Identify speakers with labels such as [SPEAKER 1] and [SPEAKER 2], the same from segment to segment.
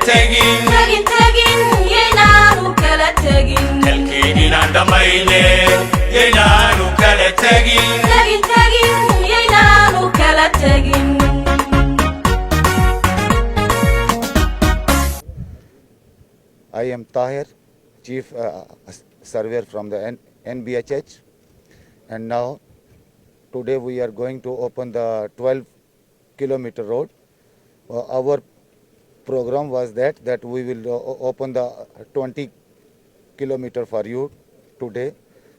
[SPEAKER 1] Tegin.
[SPEAKER 2] Tegin, tegin, yaynaanu kala tegin.
[SPEAKER 1] Kalkeeninaan dhammayne, yaynaanu kala tegin.
[SPEAKER 2] Tegin, tegin, yaynaanu kala tegin.
[SPEAKER 3] I am Tahir, Chief Surveyor from the NBHH, and now today we are going to open the 12-kilometer road. Our program was that we will open the 20 kilometer for you today,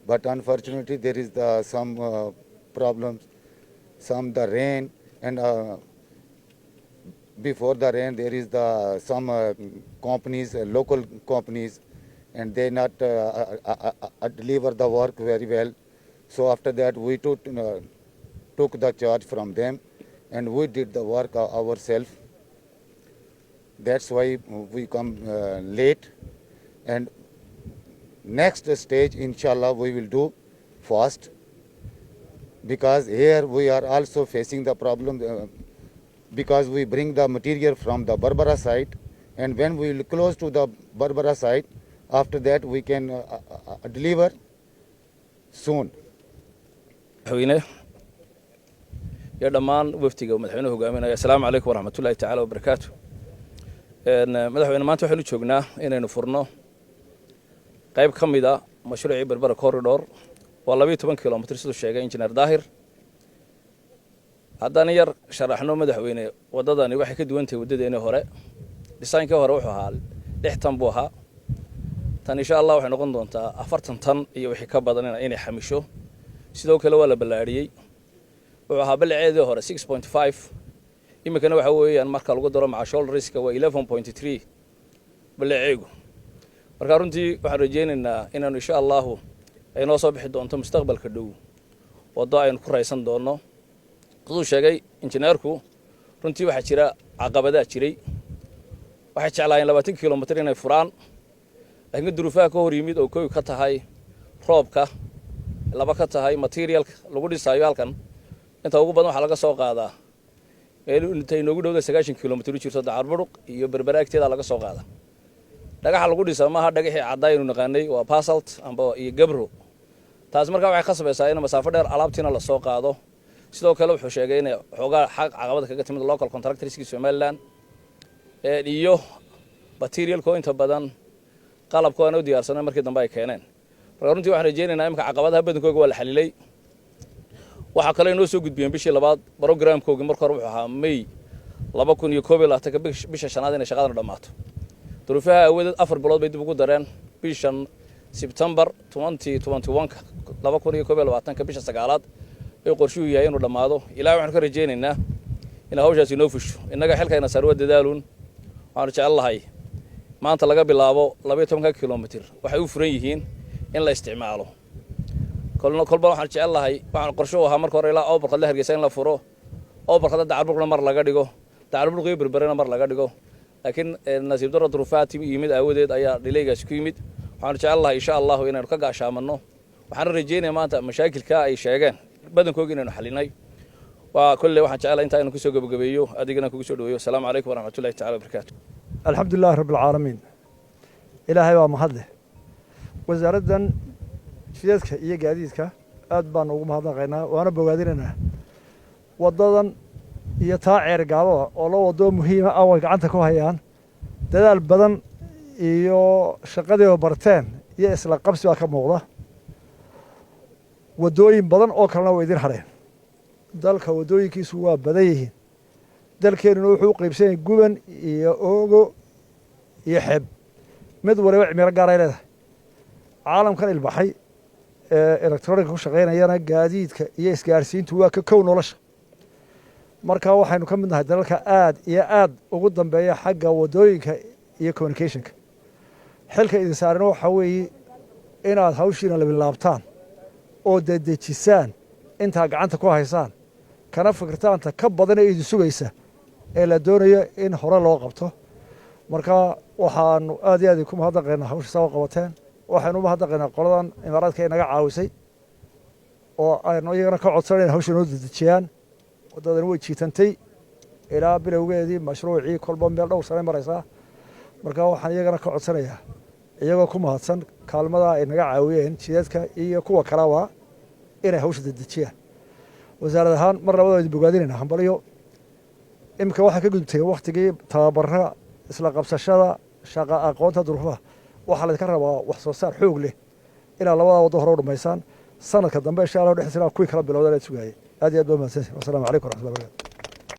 [SPEAKER 3] but unfortunately there is the some problems, some the rain and. Before the rain there is the some companies, local companies, and they not deliver the work very well. So after that we took the charge from them and we did the work ourselves. That's why we come late, and next stage, inshallah, we will do fast, because here we are also facing the problem, because we bring the material from the Berbera site, and when we will close to the Berbera site, after that we can deliver soon.
[SPEAKER 4] Madaxweyne iyo dhammaan wafdiga uu madaxweynuhu hogaaminaya, assalaamu calaykum waraxmatullahi tacaala wabarakaatu. Madaxweyne, maanta waxaynu joognaa inaynu furno qayb ka mid a mashruucii Berbera Corridor. Waa 12 kilomitr, siduu sheegay Injineer Daahir. Haddaan yar sharaxno, madaxweyne, waddadani waxay ka duwan tahay waddadeennii hore. Dhisaankii hore wuxuu ahaa 6 tan buu ahaa. Tan, insha Allah, waxay noqon doontaa 40 tan iyo wixii ka badan inay xamisho. Sidoo kale waa la ballaadhiyey. Wuxuu ahaa ballaceedii hore 6.5, iminkana waxa weeyaan, marka lagu daro maca shoulderska, waa 11.3 ballaceegu. Marka runtii waxaan rajaynaynaa inaanu, insha Allahu, ay noo soo bixi doonto mustaqbalka dhow waddo aynu ku raysan doonno. Siduu sheegay injineerku, runtii waxaa jira caqabadaa jiray. Waxay jeclaayeen 20 kilomitr inay furaan, laakiin duruufaha ka hor yimid oo koy ka tahay roobka, laba ka tahay materialka lagu dhisaayo halkan. Inta ugu badan waxaa laga soo qaadaa meel intay inoogu dhowda 90 kilomitr u jirto, Dacarburuq iyo Berbera agteeda laga soo qaada. Dhagaxa lagu dhisaa maaha dhagaxii caddaa aynu naqaanay, waa basalt amba iyo gabbro. Taas markaa waxay khasbaysaa in masaafo dheer alaabtiina lasoo qaado. Sidoo kale wuxuu sheegay inay xoogaa xaq caqabada kaga timid local contractorskii Somaliland iyo materialko inta badan qalabko aan u diyaarsanay markii dambe ay keeneen. Marka runtii waxaan rajaynaynaa imika caqabadaha badankooga waa la xalilay. Waxaa kaloo inoo soo gudbiyeen bishii labaad programkoogii. Marka hore wuxuu ahaa May 2021-ka, bisha shanaad, inay shaqadana dhammaato. Duruufaha aawadeed 4 bilood bay dib ugu dareen. Bishan Sebtembar 2021-ka, 2021-ka, bisha sagaalaad ay qorshuhu yahay inuu dhammaado. Ilahay waxaanu ka rajaynaynaa in hawshaasi inoo fusho. Innaga xilkayna saar waa dadaaluun. Waxaanu jecel lahay maanta laga bilaabo 12-ka kilomitr waxay u furan yihiin in la isticmaalo. Kolba waxaan jecel lahay, waxaan qorsho u ahaa marka hore ilaa Awbarkadle Hargeysa in la furo, Awbarkadle Dacarburqna mar laga dhigo, Dacarburq iyo Berberena mar laga dhigo, laakiin nasiib darro duruufaha yimid aawadeed ayaa delaygaasi ku yimid. Waxaanu jecel lahay, insha Allahu, inaynu ka gaashaamanno. Waxaana rajeynaya maanta mashaakilka ay sheegeen badankooga inaynu xalinay. Waa kolley waxaan jecelahay intaa inaan kusoo gebagabeeyo, adigana kugu soo dhaweeyo. Asalaamu calaykum waraxmatullahi tacala wabarakaatu.
[SPEAKER 5] Alxamdu lilahi rabbi alcaalamiin. Ilaahay baa mahad leh. Wasaaraddan jidadka iyo gaadiidka aad baanu ugu mahadnaqaynaa, waana bogaadinaynaa. Waddadan iyo taa Ceer Gaababa oo la wadoo muhiima ah way gacanta ku hayaan. Dadaal badan iyo shaqadii oo barteen iyo isla qabsi baa ka muuqda. Waddooyin badan oo kalena way idin hadheen. Dalka waddooyinkiisu waa badan yihiin. Dalkeennuna wuxuu u qaybsan yahay guban iyo oogo iyo xeeb. Mid waliba cimilo gaaray leedahay. Caalamkan ilbaxay ee electronicka ku shaqaynayana gaadiidka iyo isgaarsiintu waa ka kow nolosha. Marka waxaynu ka mid nahay dalalka aad iyo aad ugu dambeeya xagga waddooyinka iyo communicationka. Xilka idin saarina waxaa weeye inaad hawshiina labilaabtaan oo dedejisaan intaa gacanta ku haysaan, kana fikirtaan ta ka badan ee idin sugaysa ee la doonayo in hore loo qabto. Marka waxaanu aad iyo aad idinku mahadnaqaynaa hawsha saa u qabateen. Waxaynu u mahadnaqaynaa qoladan Imaaraadka ee naga caawisay, oo aynu iyagana ka codsanayn hawsha noo dedejiyaan. Waddadani way jiitantay ilaa bilowgeedii mashruucii, kolba meel dhowr sanay maraysaa. Marka waxaan iyagana ka codsanayaa, iyagoo ku mahadsan kaalmada ay naga caawiyeen jidadka iyo kuwa kalaba, inay hawsha dedejiyaan. Wasaarad ahaan mar labada idin bogaadinayna, hambalyo. Iminka waxaa ka gudubteen waktigii tababarada, isla qabsashada shaqa, aqoonta duruufaha. Waxaa laydinka rabaa wax soo saar xoog leh inaad labadaa waddo hore u dhamaysaan. Sanadka dambe, insha Allah, dhexdiisa kuwii kala bilowdaan aad sugaayay. Aad iyo aad baa mahadsantihin. Wasalaamu calaykum waraxmatullahi barakatu.